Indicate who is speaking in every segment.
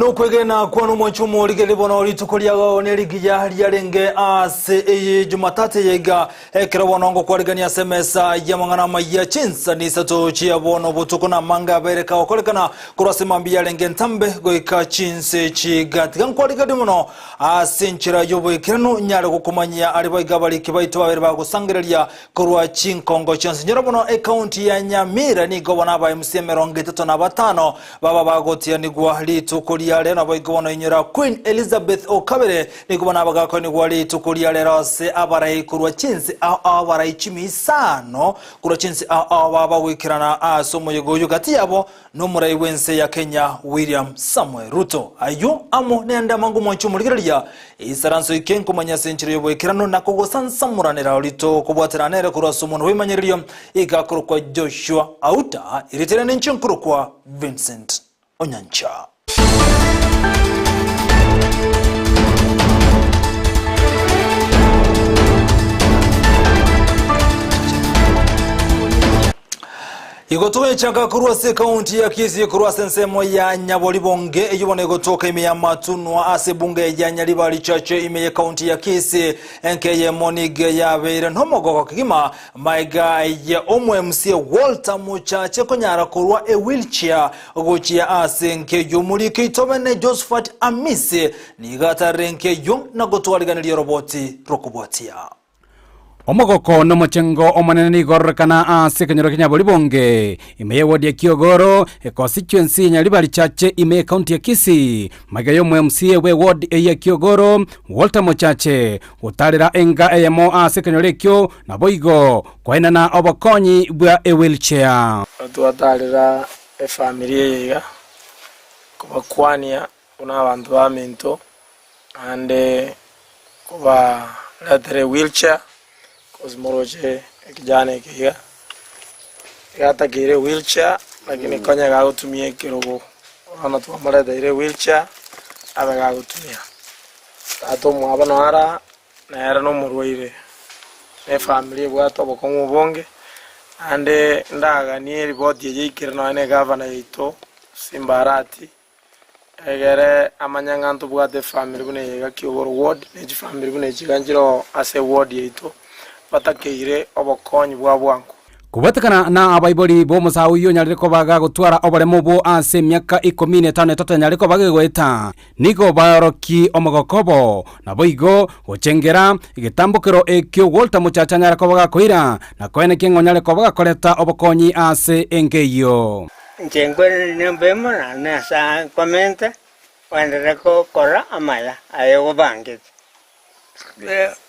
Speaker 1: Nokwegena kwane omwancho omorigereria bono rituko riao nerigiya riarenge ase eye Jumatatu eye iga, ekero bono ngokwarigania ase emesa y'amang'ana amayia chinsani isato chia bono botuko na amange abeire kagokorekana korwa ase mambia yarenge entambe goika chinse echi iga. Tiga nkwarigererie mono ase enchera y'oboikeranu nyare gokomanyia aria boigo abariki baito babere bagosangereria Korwa chinkongo chionsi nyora bono ekaunti ya Nyamira nigo bono aba MC 35 baba bagotianigwa rituko ria rero naboigo bono inyora Queen Elizabeth o kabere nigo bono abagakoinigwa rituko ria rero ase abarai korwa chinse ao ao abarai chimi isano korwa chinse ao ao baba goikerana ase omoyega oyo gati yabo Nomorai bw'ense ya Kenya William Samoei Ruto. Ayio amo nende amange omwanchi omorigereria, eisaranso eke nkomanya ase enchera y'oboikeranu na kogosansamoranera rito kobwaterana nere korwa ase omonwa bw'emanyererio iga akorokwa Joshua Auta, erieta riane inche nkorokwa Vincent Onyancha. Igo togechaka korwa ase ekaunti ya Kisii korwa ase ensemo ya Nyaboribonge eyio bono egotoka ime ya Matunwa ase ebunge ya Nyaribari Chache ime ye ekaunti ya Kisii enke eyemo nigo yabeire nomogoko kegima maega ya omo MCA Walter Mochache konyara korwa e wheelchair gochia ase enke eyio omoriki oitobene Josephat Amisi nigo atarire enke eyio na gotwariganeria oroboti rokobwatia.
Speaker 2: Omogoko nomochengo omonene nigo ororekana ase ekenyoro kia Nyaboribonge, ime y'ewodi ya Kiogoro, econstituency ya Nyaribari Chache ime y'ecounty ya Kisii. Magega y'omo MCA bw'ewodi eyio ya Kiogoro, Walter Mochache, gotarera enga eyemo ase ekenyoro ekio naboigo koenana obokonyi bwa ewheelchair.
Speaker 3: Twatarera efamiri eye iga, kobakwania buna abanto baminto, Naende kobaretera ewheelchair, cause moroche ekijana eke iga, iga atakeire ewheelchair lakini konya iga agotumia ekerogo, bono twamoreteire ewheelchair abe gagotumia. Tata omwabo noo are aa, nere nomorwaire, na efamiri ebwate obokong'u obonge, naende ndaganie eripoti eye eikere nonye na egavana yaito Simba Arati. Egere amanye ng'a ntobwate efamiri buna eye iga Kiogoro ward, ne chifamiri buna echi iga nchire oo ase eward yaito, batakeire obokonyi bwa bwango.
Speaker 2: Kobwatekana na abaibori b'omosae oyio onyarire koba gagotwara oboremo obwo ase emiaka ikomi na etano etato enyare koba gegoeta, nigo baorokie omogoko obo, naboigo gochengera egetambokero ekio Walter Mochache anyare koba gakoira, na koenekia ng'a onyare koba gakoreta obokonyi ase enka eyio.
Speaker 4: Inche nkwerire nembe emo na Nyasae nkomente oenderere gokora amaya aye obangete.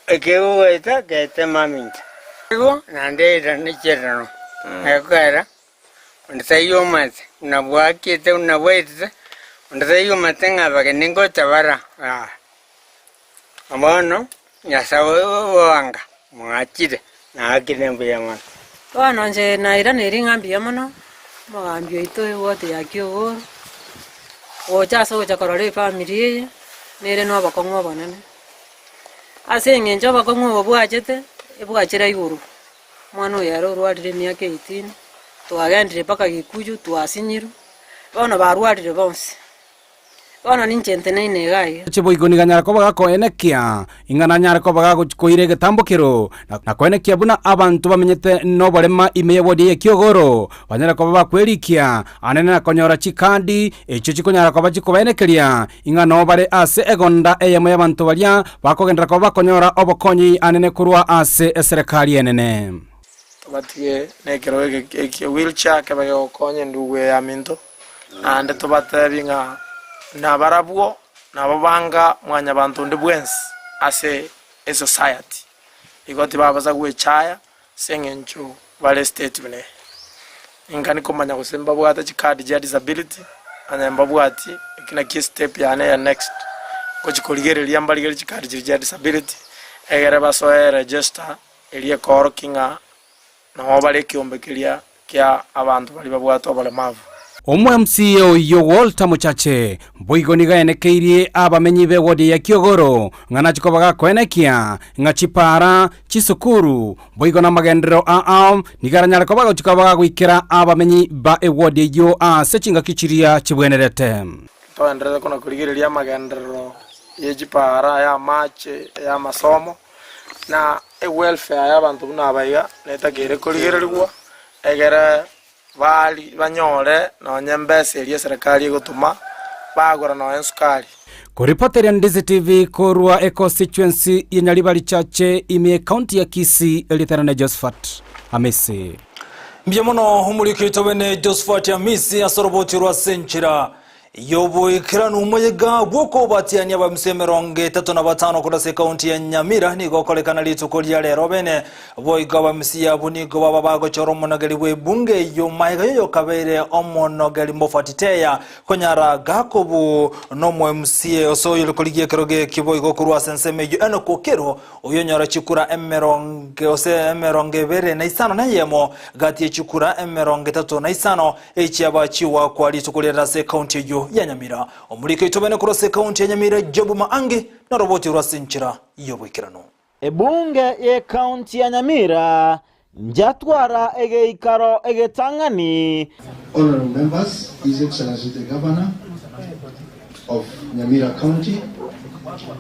Speaker 4: Ekegoeta gete mamincha. Igo naende ere nechi'erano ekogera onde taiyo omanyete buna bwakete buna bwaetete, onde taiyo omanyete ng'a abageni ngocha bara aa. Bono Nyasae oanga mwachire, naakire mbuya mono.
Speaker 5: Bono inche nairaneire ng'a mbuya mono, omogambi oito eward ya Kiogoro, gocha ase ogocha korora efamiri eye, nere na obokong'u obonene. Ase eng'encho obokong'u obo bwachete, ebwachire igoro, omwana oyo ere orwarire emiaka eighteen, twagendire mpaka Gikuyu twasinyirwe, bono barwarire bonsi. Bono ninche nteneine iga iga.
Speaker 2: Boigo nigo anyare koba gakoenekia ing'a nanyare koba gagochia koira egetambokero, na koenekia buna abanto bamenyete noborema ime y'ewodi eye y'ekiogoro banyare koba bakwerikia anene na konyora chikadi echio chikonyara koba chikobaenekeria ing'a noo bare ase egonda eyemo y'abanto baria bakogenderera koba bakonyora obokonyi anene korwa ase eserekari enene.
Speaker 3: Tobatige nekerogo eke ekie wheelchair kebe gegokonya endugu eye yaminto. Naende tobateebie ng'a nabarabwo nabo banga mwanyabanto onde bwensi ase esociety. Igo tibabasa gwechaya ase eng'encho bare estate buna eye. Ninkani komanya gose mbabwate chicard chia disability onye mbabwati eki nakio estep yane ya next ngochi korigereria mbarigerie chicard chiria chia disability egere basoe eregister eria ekoorokia ng'a Nao bare ekeombe keria kia abanto baria babwate oboremavu.
Speaker 2: Omo-MCA oyio Walter Mochache boigo nigo aenekeirie abamenyi b'ewodi ya Kiogoro ng'a nachi koba gakoenekia ng'a chipaara, chisukuru boigo namagenderero ao nigo aranyare koba agochi koba gagoikera abamenyi ba ewodi eyio ase chingaki chiria chibwenerete.
Speaker 3: Toendererete kona korigereria amagenderero ye chipaara, ay'amache, ay'amasomo, na ewelfare y'abanto buna aba iga netakeire korigererigwa, egere bari banyore nonye embesa eria eserekari egotoma, bagora nonye esukari.
Speaker 2: Koripoteria Ndizi TV korwa econstituency ya Nyaribari Chache ime ekaunti ya Kisii erietana na Josephat Amisi.
Speaker 1: Mbuya mono omoriki oito bene Josephat Amisi ase oroboti rwa Senchera y'oboikeranu omoyega bw'okobatiania abamisa 35 korwa ase ekaunti ya Nyamira nigo okorekana rituko ria rero bene boigo abamisia abwo nigo baba bagochora omonogeri bw'ebunge eyio maega yoyokabeire omonogeri Moffat Teya Konyara Gakobu nomo MCA ose oyore korigia ekerogo eki boigo korwa ase ensemo eyio Enock Okero oyonyora chikura emeronge ose 25 gati ye chikura 35 echiaba chigoakwa rituko riarero ase ekaunti eyio ya Nyamira. Omoriki oito bene korwa ase ekaunti ya Nyamira Job Maangi naroboti orwa ase enchera yoboikeranu.
Speaker 6: Ebunge y'Ekaunti ya Nyamira njatwara egeikaro egetang'ani.
Speaker 7: Honourable Members, His Excellency the Governor of Nyamira County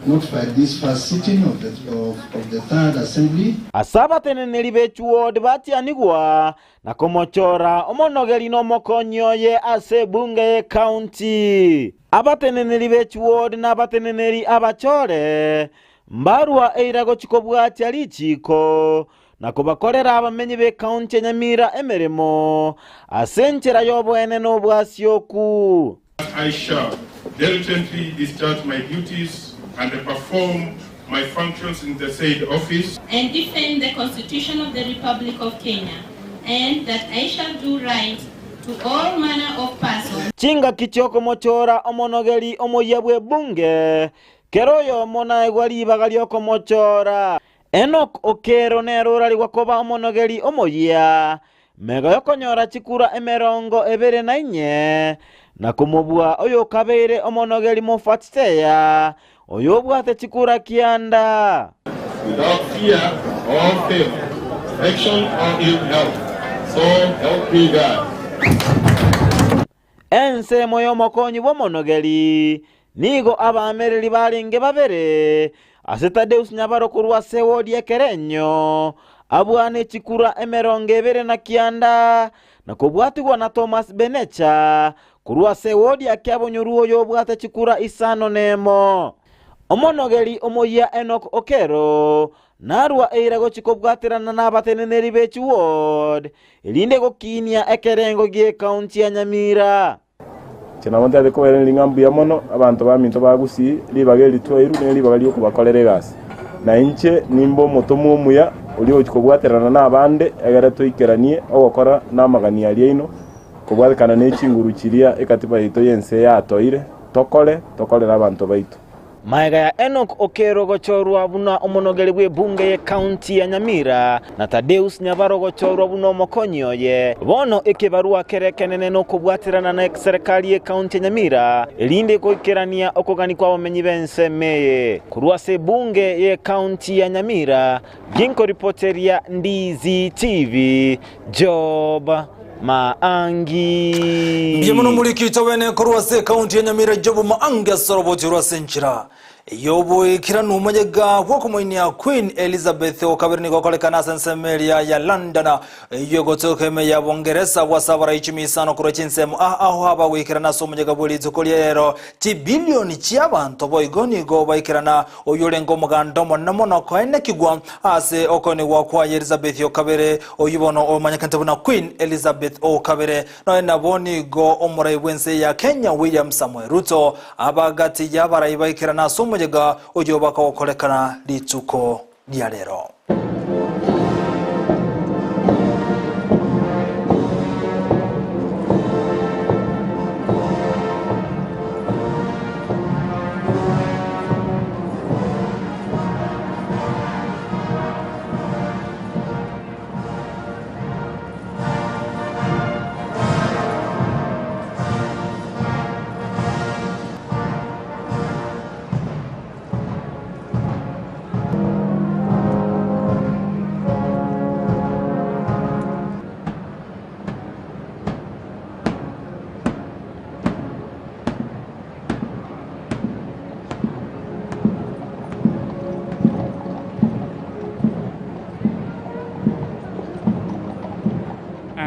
Speaker 7: notified this first sitting of the, of, of the third assembly.
Speaker 6: Ase abateneneri be chiward batianigwa na komochora omonogeri na omokonyi oye ase ebunge y'Ekaunti. Abateneneri be chiward na abateneneri abachore Mbarua eira gochia kobwatia richiiko na kobakorera abamenyi b'ekaunti ya Nyamira emeremo ase enchera y'oboene na obwasioku.
Speaker 8: I shall diligently discharge my duties and perform my functions in the said office.
Speaker 9: And defend the Constitution of the Republic of Kenya, and that I shall do right to all manner of persons.
Speaker 6: Chingaki chi'okomochora omonogeri omoyia bw'ebunge Kera oyomo naegwa ribaga ri'okomochora. Enok Okero nere orarigwa koba omonogeri omoyia, mega y'okonyora chikura 24, na komobua oyokabeire omonogeri Mofatiteya, oyobwate chikura 9.
Speaker 8: Without fear or favour, affection or ill health, so help me God.
Speaker 6: Ensemo y'omokonyi bw'omonogeri nigo abaamereri barenge babere, ase Tadeus Nyabaro korwa ase ewodi y'Ekerenyo, abwane chikura 29, na kobwatigwa na Thomas Benecha korwa ase ewodi ya Kiabonyoru oyobwate chikura 51. Omonogeri omoyia Enock Okero Narua eira gochia kobwaterana nabateneneri be chiward, erinde gokiinia ekerengo gi'ekaunti ya Nyamira.
Speaker 10: Inche nabo ntagete kobairaneria ng'a mbuya mono abanto baminto ba Gusii, ribaga eri twairwe ne ribaga ri'okobakorera egasi. Na inche nimbe omotomwa omuya oria ogochia kobwaterana nabande, egere toikeranie ogokora namagani aria aino, kobwatekana ne chinguru chiria ekatiba yaito y'ense yatoire, tokore, tokorere abanto baito.
Speaker 6: Magega ya Enock Okero gochorwa buna omonogeri bw'ebunge y'ekaunti ya Nyamira, na Tadeus Nyabaro gochorwa buna omokonyi oye, bono ekebarua kere ekenene nokobwaterana na eserekari y'ekaunti ya Nyamira erinde goikerania okogania kw'abamenyi b'ensemo eye. Korwa ase ebunge y'ekaunti ya Nyamira, ginkoripoteria Ndizi TV, Job Maangi.
Speaker 1: Mbuya mono omoriki oito bene korwa ase ekaunti ya Nyamira Job Maangi ase oroboti rwa ase enchera y'oboikeranu omoyega bw'okomoinia Queen Elizabeth o kabere nigo okorekana ase ensemo eria ya London eyio egotoka ime ya Bongeresa bwase abarai 15 korwa chinsemo a ao abagoikerana ase omoyega bwe rituko ria rero chibilioni chi'abanto boigo nigo baikerana Oyio orenge omoganda omonene mono koenekigwa ase okoenigwa kwaye Elizabeth o kabere, oyio bono omanyekanete buna Queen Elizabeth o kabere. Nonya nabo nigo omorai bw'ense ya Kenya William Samoei Ruto abagati y'abarai baikerana ase omoyega oyio bakogokorekana rituko ria rero.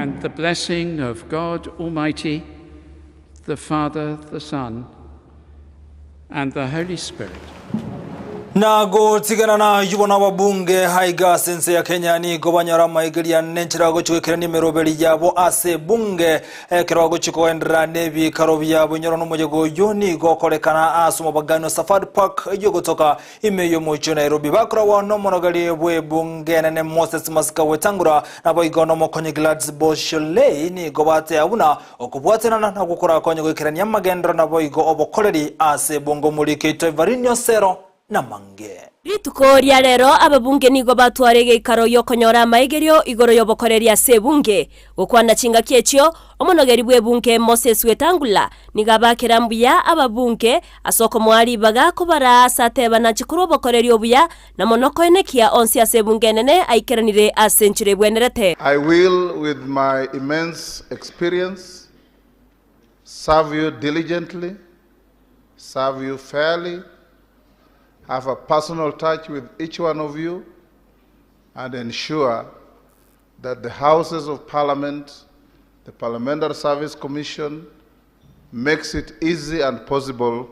Speaker 11: And the blessing of God Almighty, the Father, the Son, and the Holy Spirit.
Speaker 1: Na gotigana nayio bono ababunge aiga ase ense ya Kenya nigo banyora amaigeria nenchera agochia goikerania emeroberi yabo ase ebunge ekero agochia kogenderera nebikaro biabo. Inyora nomoyega oyio nigo okorekana ase omobagani o Safari Park eyio gotoka ime y'omochie o Nairobi. Bakoragwa nomonogeri bw'ebunge enene Moses Masika Wetangula naboigo nomokonyi Gladys Bosholei nigo batea buna Okobwatanana nakwo korakonye goikerania amagenderero naboigo obokoreri ase ebungo omoriko oito Evarine Osero namange.
Speaker 12: Rituko ria rero ababunge nigo batwara egeikaro gi'okonyora amaegerio igoro y'obokoreri ase ebunge. Gokwana chingaki echio, omonogeri bw'ebunge Moses Wetangula nigo abakera mbuya ababunge ase okomoa ribaga kobaraa ase ateba nache korwa obokoreri obuya na mono koenekia onsi ase ebunge enene aikeranire ase enchera ebwenerete.
Speaker 13: I will with my immense experience serve you diligently, serve you fairly, have a personal touch with each one of you, and ensure that the Houses of Parliament, the Parliamentary Service Commission, makes it easy and possible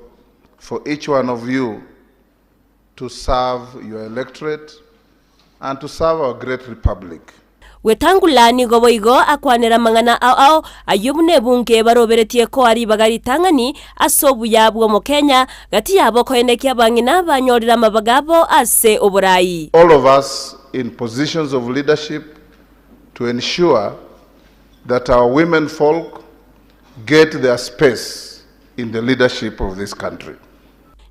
Speaker 13: for each one of you to serve your electorate and to serve our great republic.
Speaker 12: Wetangula nigo boigo akwanera amang'ana ao ao ayio buna ebunge baroberetie koa ribaga ritang'ani ase obuya bw'Omokenya, gati yabo koenekia abang'ina banyorire amabaga abo ase oborai.
Speaker 13: All of us in positions of leadership to ensure that our women folk get their space in the leadership of this country.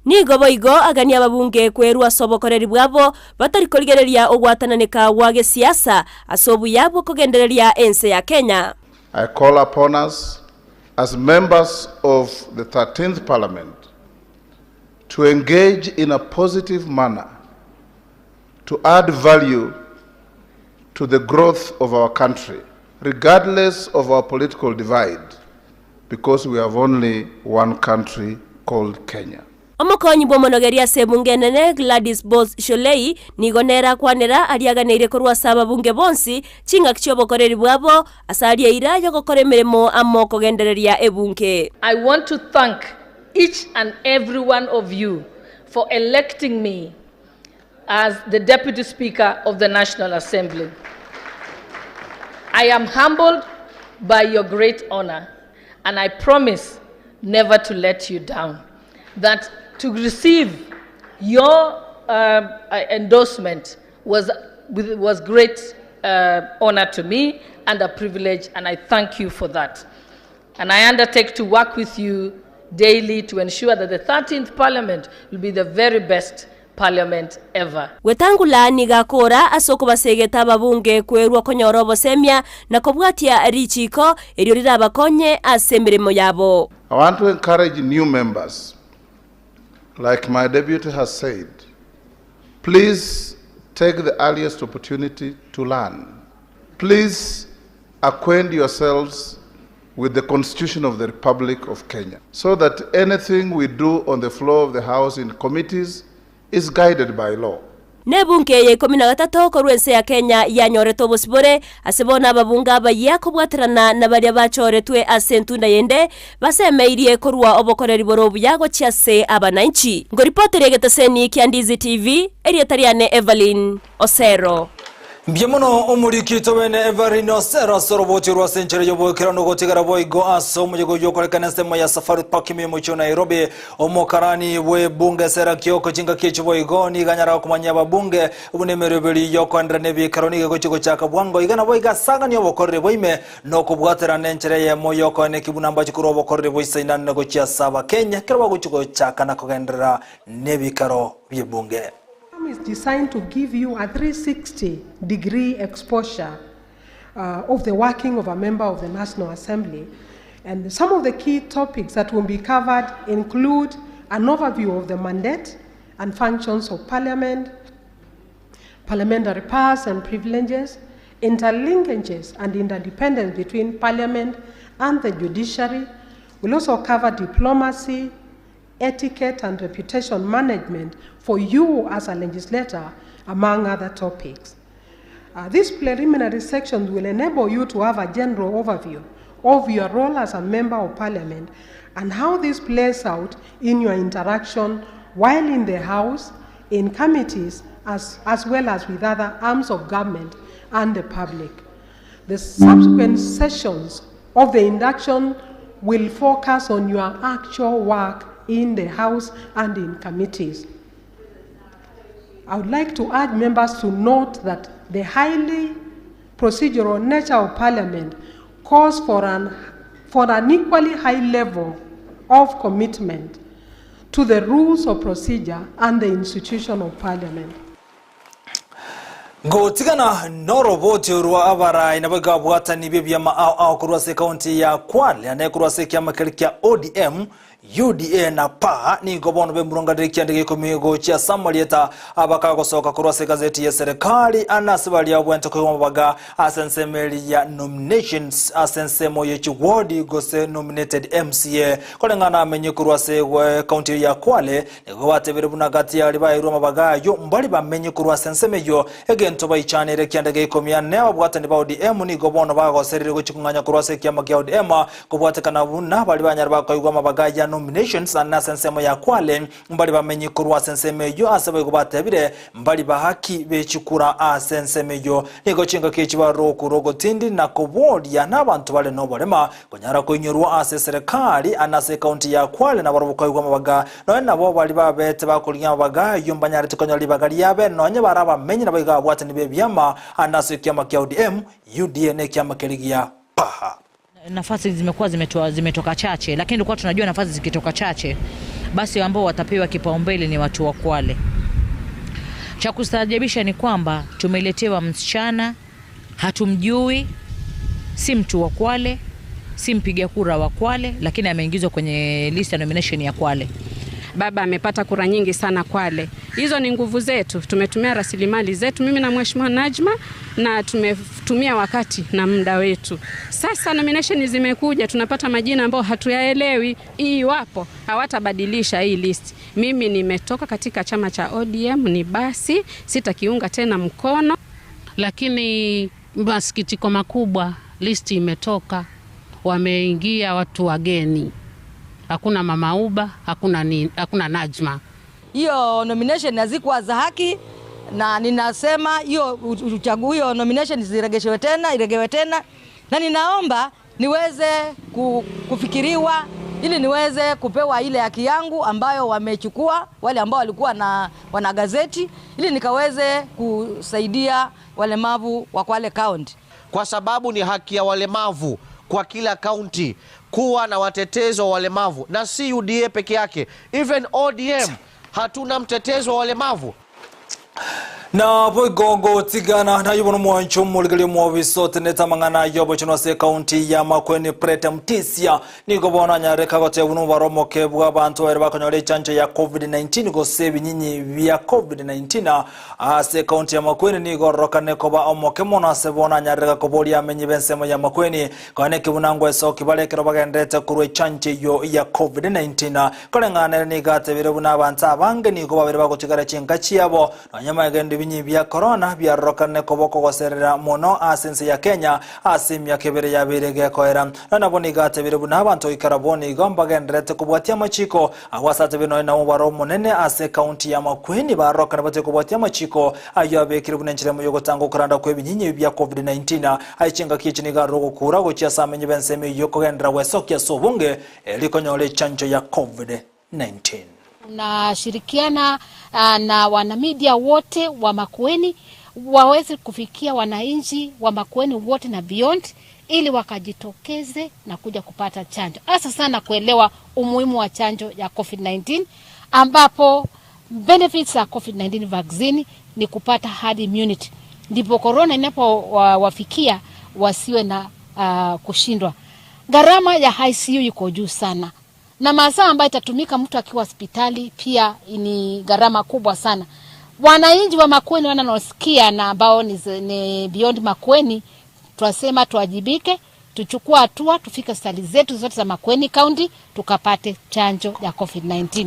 Speaker 12: Nigo boigo aganie ababunge kwerua ase obokoreri bwabo, batari korigereria ogwatananeka gwa gesiasa ase obuya bw'okogendereria ense ya Kenya.
Speaker 13: I call upon us as members of the 13th Parliament to engage in a positive manner to add value to the growth of our country, regardless of our political divide, because we have only one country called Kenya.
Speaker 12: Omokonyi bw'omonogeria ase ebunge enene Gladys Boss Shollei nigo nere akwanera aria aganeire korwa ase ababunge bonsi chingaki chi'obokoreri bwabo ase aria eira y'ogokora emeremo amo kogendereria ebunge.
Speaker 14: I want to thank each and every one of you for electing me as the Deputy Speaker of the National Assembly. I am humbled by your great honor, and I promise never to let you down. That to receive your endorsement was, was great honor to me and a privilege, and I thank you for that. And I undertake to work with you daily to ensure that the 13th Parliament will be the very best Parliament ever.
Speaker 12: Wetangula nigo akora ase okobasegeta ababunge kwerua konyora obosemia na kobwatia richiiko erio rirabakonye ase emeremo yabo.
Speaker 13: I want to encourage new members, like my deputy has said, please take the earliest opportunity to learn. Please acquaint yourselves with the Constitution of the Republic of Kenya so that anything we do on the floor of the House in committees is guided by law.
Speaker 12: Nebunge ya ikomi na gatato korwa ense ya Kenya yanyorete obosibore ase bono ababunge abayia kobwaterana na baria bachoretwe ase entunda yende basemeirie korwa obokoreri bore obuya gochia ase abananchi. Ngoripoteria egeteseni kia Ndizi TV, erieta riane Evelyn Osero.
Speaker 1: Mbuya mono omoriki oito bene Everine Osero ase oroboti orwo ase enchera y'oboikeranu ogotigara boigo ase omoyega oyio okorekana ensemo ya Safari Park ime y'omochie o Nairobi. Omokarani bw'ebunge Sarah Kioko chingaki echio boigo nigo anyara komanyia ababunge buna emeroberi y'okoenderera n'ebiikaro nigo egochia gochaka bwango iga naboigo asang'anie obokoreri bwa ime na okobwaterana enchera eyemo y'okoenekia buna mbache korwa obokoreri bwa isainane gochia ase Abakenya ekero bagochia gochaka na kogenderera n'ebiikaro bi'ebunge.
Speaker 15: Is designed to give you a 360 degree exposure of the working of a member of the National Assembly. And some of the key topics that will be covered include an overview of the mandate and functions of Parliament, parliamentary powers and privileges, interlinkages and interdependence between Parliament and the judiciary. We'll also cover diplomacy, etiquette and reputation management for you as a legislator, among other topics. Uh, these preliminary sections will enable you to have a general overview of your role as a member of parliament and how this plays out in your interaction while in the House, in committees, as, as well as with other arms of government and the public. The subsequent sessions of the induction will focus on your actual work in the House and in committees. I would like to urge members to note that the highly procedural nature of Parliament calls for an, for an equally high level of commitment to the rules of procedure and the institution of Parliament.
Speaker 1: Ngotigana noroboti rwa abarai nabo igabwatani b'ebiama ao ao korwa ase ekaunti ya Kwale ane korwa ase ekiama keria kia ODM UDA na PA nigo bono bemurunganire kianda gia ikomi gochia ase amarieta abakagosoka korwa ase egazeti ya serikali ane ase baria obwente koigwa amabaga ase ensemo eria ya nominations ase ensemo ye chiwodi gose nominated MCA koreng'ana amenye korwa ase ekaunti eyo ya Kwale Nigo batebire buna gati y'aria baeirwe amabaga ayio, mbari bamenye korwa ase ensemo eyio, egento baichanire ekianda gia ikomi ane. Ababwatani ba ODM nigo bono bagosereire gochia kong'anya korwa ase ekiama kia ODM, kobwatekana buna baria banyare bakoigwa amabaga ya nominations ane ase ensemo ya Kwale, mbari bamenye korwa ase ensemo eyio ase boigo batebire mbari bahaki be chikura ase ensemo eyio. Nigo chingaki echi barure ogokura ogotindi na koboria nabanto bare noborema Konyara koinyorwa ase eserekari ande ase ekaunti ya Kwale nabarobwo koigwa amabaga, nonya nabo baria babete bakorigia amabaga ayio mbanyarete konyora ribaga riabe, nonye bare abamenyi naboigo ababwatani b'ebiama ande ase ekiama kia ODM, UDA na ekiama keria gia PAHA.
Speaker 16: Nafasi zimekuwa zimetoa, zimetoka chache, lakini tulikuwa tunajua nafasi zikitoka chache basi ambao watapewa kipaumbele ni watu wa Kwale. Cha kustaajabisha ni kwamba tumeletewa msichana hatumjui, si mtu wa Kwale, si mpiga kura wa Kwale, lakini ameingizwa kwenye list ya nomination ya Kwale.
Speaker 17: Baba amepata kura nyingi sana Kwale. Hizo ni nguvu zetu, tumetumia rasilimali zetu, mimi na Mheshimiwa Najma, na tumetumia wakati na muda wetu. Sasa nomination zimekuja, tunapata majina ambayo hatuyaelewi. Iwapo hawatabadilisha hii list, mimi nimetoka katika chama cha ODM, ni basi sitakiunga tena mkono.
Speaker 18: Lakini masikitiko makubwa, listi imetoka, wameingia watu wageni, hakuna Mama Uba, hakuna ni, hakuna Najma.
Speaker 19: Hiyo nomination hazikuwa za haki, na ninasema hiyo uchaguzi, hiyo nomination ziregeshewe tena, iregewe tena, na ninaomba niweze kufikiriwa ili niweze kupewa ile haki yangu ambayo wamechukua wale ambao walikuwa na wanagazeti, ili nikaweze kusaidia walemavu wa Kwale County.
Speaker 20: Kwa sababu ni haki ya walemavu kwa kila kaunti kuwa na watetezi wa walemavu, na si UDA peke yake, even ODM hatuna mtetezi wa walemavu.
Speaker 1: Na boigo gotigana nayo bono mwancho omorigereria omwobisa otenete amang'ana ayio obochenu ase ekaunti ya Makueni Prete Mutisia nigo bono anyareka gotebwa nomobaro omoke bwa abanto baria bakonyora echancho ya Covid-19 gose ebinyinyi bia Covid-19 ase ekaunti ya Makueni nigo ororokane koba omoke mono ase bono anyareka koboria amenyi b'ensemo ya Makueni konya neki buna ngwesoki bare ekero bagenderete korwa echancho eyio ya Covid-19 koreng'ana nere nigo atebire buna abanto abange nigo babere bagotigara chinka chiabo Nonya magendo ebinyi bia korona biarorokane koba okogoserera mono ase ense ya Kenya ase emiaka ebere yabeire gekoera. Nonya nabo nigo atebire buna abanto goikera bono igo mbagendererete kobwatia amachiko agwo ase atebire nonya nabo omobaro omonene ase ekaunti ya Makueni barorokane batige kobwatia amachiko ayio abekire buna enchera emo yogotanga okoranda kw'ebinyinyi ebi bia Covid-19. Aye chingaki echi nigo arore ogokura gochia ase amenyi b'ensemo eyio kogenderera gwesokia ase obonge erio konyora echanjo ya Covid-19.
Speaker 21: Tunashirikiana na wanamedia wote wa Makueni waweze kufikia wananchi wa Makueni wote na beyond, ili wakajitokeze na kuja kupata chanjo, hasa sana kuelewa umuhimu wa chanjo ya COVID-19, ambapo benefits za COVID-19 vaccine ni kupata herd immunity, ndipo corona inapowafikia wasiwe na kushindwa. Gharama ya ICU iko juu sana, na masaa ambayo itatumika mtu akiwa hospitali pia ni gharama kubwa sana. Wananchi wa Makueni wanaosikia na ambao ni beyond Makueni, twasema tuwajibike, tuchukue hatua, tufike hospitali zetu zote za Makueni County tukapate chanjo ya COVID-19.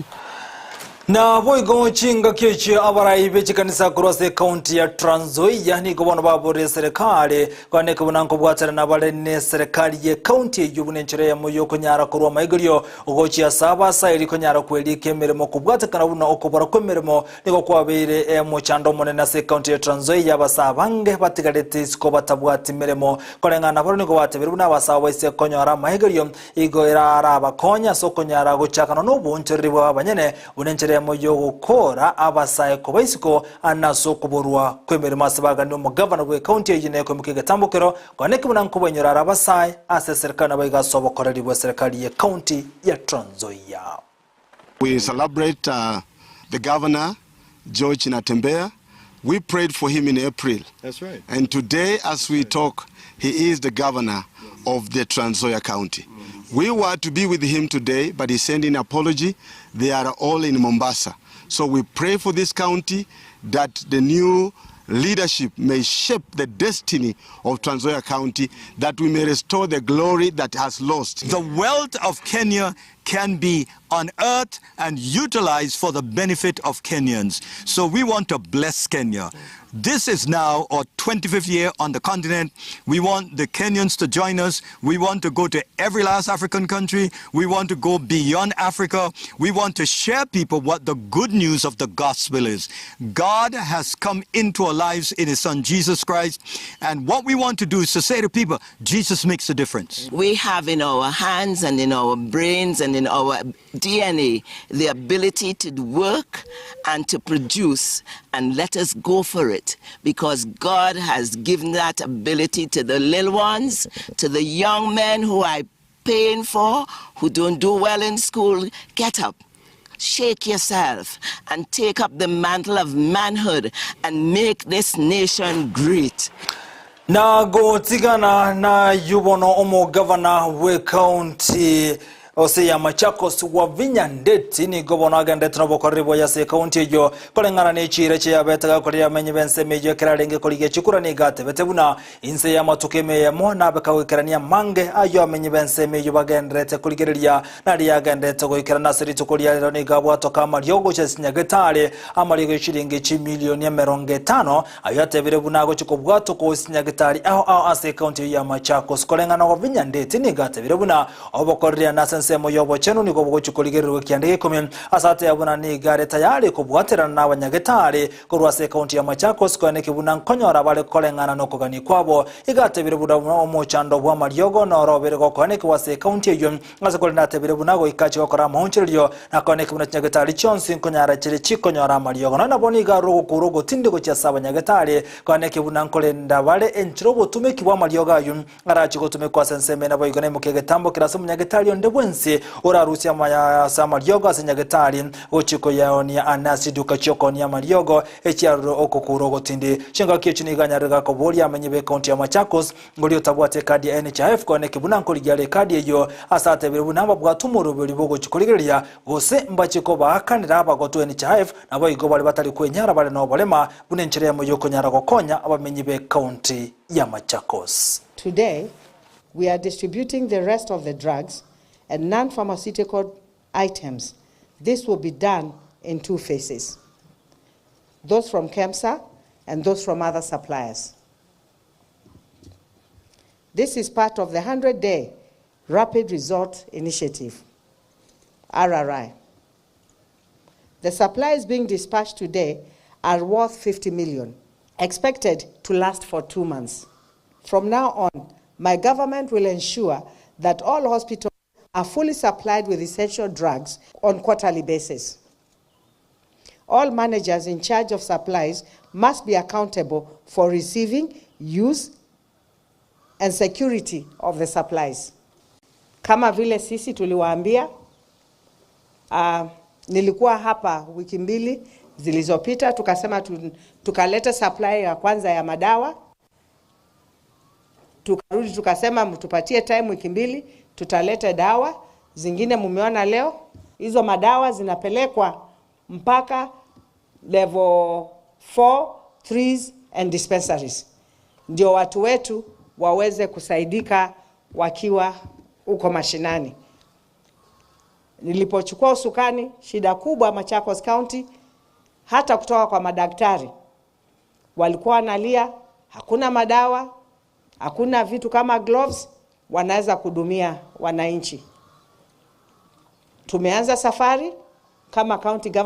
Speaker 1: Na boigo chingaki echio abarai be chikanisa korwa ase ekaunti ya Trans Nzoia nigo bono baborire serikali kwaneka buna nkobwaterana bare ne serikali ye ekaunti eyio buna enchera eyemo yokonyara korwa amaigerio gochia ase abasairi konyara kwerika emeremo kobwatekana buna okobora kw'emeremo nigo kwabeire omochando omonene ase ekaunti ya Trans Nzoia abasae abange batigarete isiko batabwati meremo koreng'ana naboro nigo batebire buna abasae baise konyora amaigerio Igo erabakonye ase okonyara gochakana noboonchoreri bw'abanyene, buna enchera eyemo y'ogokora abasae koba isiko na ase okoborwa kw'emeremo ase bagani omogavana bw'ekaunti eyio nekoimokia egetambokero, kwane ki buna nkobainyora are abasae ase eserekari nabo iga ase obokoreri bw'eserekari y'ekaunti ya Trans Nzoia.
Speaker 4: We celebrate uh, the governor, George Natembeya. We prayed for him in April.
Speaker 22: That's right.
Speaker 4: And today, as we talk, he is the governor of the Trans Nzoia County. We were to be with him today, but he sent in apology. They are all in Mombasa. So we pray for this county that the new leadership may shape the destiny of Trans Nzoia County, that we may restore the glory that has lost.
Speaker 23: The wealth of Kenya can be unearthed and utilized for the benefit of Kenyans. So we want to bless Kenya. This is now our 25th year on the continent. We want the Kenyans to join us. We want to go to every last African country. We want to go beyond Africa. We want to share people what the good news of the gospel is. God has come into our lives in his son Jesus Christ. And what we want to do is to say to people, Jesus makes a difference.
Speaker 24: We have in our hands and in our brains and in our DNA the ability to work and to produce, and let us go for it, because God has given that ability to the little ones, to the young men who I paying for, who don't do well in school. Get up. Shake yourself and take up the mantle of manhood and make this nation great.
Speaker 1: Na gotigana nayio bono omogavana bw'ekaunti ose ya Machakos Wavinya Ndeti nigo bono agendete nobokoreri bwaye ase ekaunti eyio koreng'ana ne chiira chiabete gakorire amenyi b'ensemo eyio ekero arenge korigia chikura nigo atebete buna inse y'amatuko emeyemo nabe kagoikerania amange ayio amenyi b'ensemo eyio bagenderete korigereria Naria agenderete goikerana ase rituko ria rero nigo abwatoka amariogo gochia ase nyagetari, amariogo y'chiringi chimilioni 50, ayio atebire buna agochia kobwatokwa ase nyagetari ao ao ase ekaunti eyio ya Machakos. Koreng'ana Wavinya Ndeti nigo atebire buna obokoreriana ase ensemo y'obochenu nigo bogochia korigererwa ekianda gekomi ase ateba buna nigo are tayari kobwaterana nabanyagetari korwa ase ekaunti ya Machakos koeneki buna nkonyora bare koreng'ana nokogania kwabo. Igo atebire buna omochando bw'amariogo noro obere gokoenekigwa ase ekaunti eyio Ase korende natebire buna goika achie gokora amaonchorerio, na koeneki buna chinyagetari chionsi nkonyara chire chikonyora amariogo. Nonya nabo nigo arure ogokuura ogotindi gochia ase abanyagetari, koeneki buna nkorenda bare enchera obotumeki bw'amariogo ayio arachie gotumekwa ase ensemo eye. Naboigo naimokie egetambo kere ase omonyagetari onde bwensi orarusie amaya ase amariogo ase nyagetari gochia koyaonia ane ase chiduka chi'okoonia amariogo, echiarure ogokuura ogotindi. Chingaki echio nigo anyarire gakoboria amenyi b'ecounty ya Machakos, Ngoria otabwati ekadi ya NHIF koeneki buna nkorigia are ekadi eyio, ase atebire buna mbabwate omoroberi bw'ogochia korigereria, gose mbachie kobaakanera abagotu NHIF, naboigo baria batari kwenyara bare noborema, buna enchera eyemo yokonyara gokonya abamenyi b'ecounty ya Machakos.
Speaker 25: Today, we are distributing the rest of the drugs and non-pharmaceutical items. This will be done in two phases, those from KEMSA and those from other suppliers. This is part of the 100-day Rapid Resort Initiative, RRI. The supplies being dispatched today are worth 50 million, expected to last for 2 months. From now on, my government will ensure that all hospitals are fully supplied with essential drugs on quarterly basis. All managers in charge of supplies must be accountable for receiving, use, and security of the supplies. Kama vile sisi tuliwaambia, nilikuwa hapa wiki mbili zilizopita, tukasema tukaleta supply ya kwanza ya madawa. Tukarudi tukasema mtupatie time wiki mbili, tutaleta dawa zingine. Mumeona leo hizo madawa zinapelekwa mpaka level 4, 3s and dispensaries, ndio watu wetu waweze kusaidika wakiwa huko mashinani. Nilipochukua usukani, shida kubwa Machakos County, hata kutoka kwa madaktari walikuwa wanalia, hakuna madawa, hakuna vitu kama gloves, wanaweza kuhudumia wananchi. Tumeanza safari kama county government.